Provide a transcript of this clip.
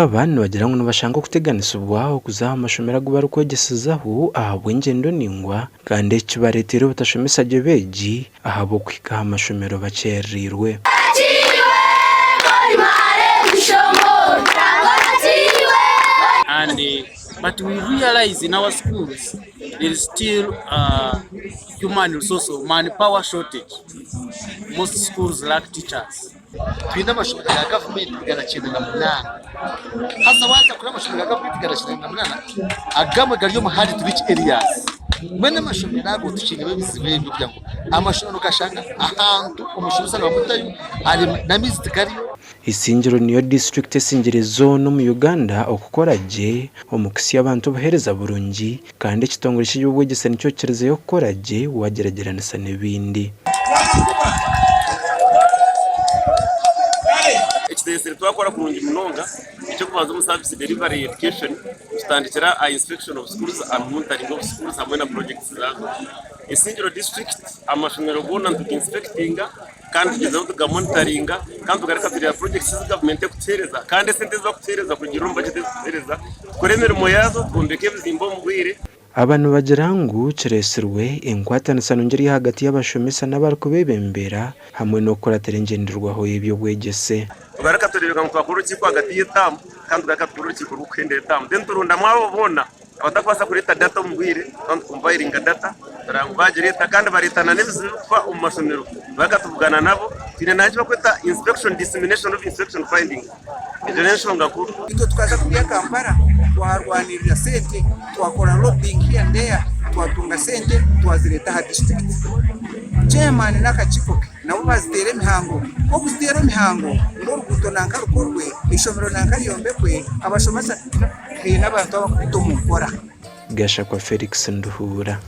Aba nibagira ngu nibashanga okuteganisibwa okuza aha mashomero agu barikwegyesezaho ahabw'engyendo ndaingwa kandi eki kibareeteire obutashomesa gye beegi ahabw'okuhika aha mashomero bakyerereirwe. And but we realize in our schools there is still uh, human resource or manpower shortage. Most schools lack teachers. Twine amashomero ga gavumenti 98. Haza waaza kureeba amashomero ga gavumenti 98, agamwe gari omu hard to reach areas. Mbwenu amashomero ago tukiinemu ebizibu ebyo kugira ngu amashomero okashanga ahantu omushomesa nibamutayo n'amaizi tigariyo. Isingiro niyo disiturikiti esingire zoona omu Uganda okukora gye omu kuhitsya abantu obuheereza burungi kandi ekitongore ky'eby'obwegyese nikyo kikirizeyo kukora gye waagyeragyeranisa n'ebindi. Ekiteesire twakora kurungi munonga eky'okubanza omu service delivery education tutandikira aha inspection of schools and monitoring of schools hamwe na projects zaazo. Isingiro district amashomero goona nituga inspectinga kandi tugyezaho tuga monitoringa kandi tugaruka tureeba projects ezi gavumenti erikutuheereza kandi esente ezi barikutuheereza kurugiirira omu budget ezi barikutuheereza tukore emirimo yaazo twombeke ebizimbe omu bwire. Aba nibagira ngu kiretsirwe enkwatanisa nungi eri ahagati y'abashomesa n'abarikubeebembera hamwe n'okukuratira engyenderwaho y'eby'obwegyese. Tugaruka tureebeka ngu twakora orukiiko ahagati y'etaamu kandi tugaruka tukora orukiiko rw'okuhendera etaamu then turondamu abo boona abatakubaasa kureeta data omu bwire twaba nitukompayiringa data tureba ngu baagireeta kandi bareeta n'ebizibu ebirikufa omu mashomero tugaruka tubugana nabo. Twine n'eki barikweta inspection dissemination of inspection findings. Egyo n'enshonga nkuru. Itwe tukaza kuriya Kampala twarwanirira sente, twakora lobbying here and there, twatunga sente twazireta aha district. Chairman n'akakiiko ke nabo baziteera emihango, ku okuziteera emihango ngu oruguuto nanka rukorwe, eishomero nanka ryombekwe, abashomesa haine abantu abakubita omu nkora. Gashakwa Felix Nduhuura.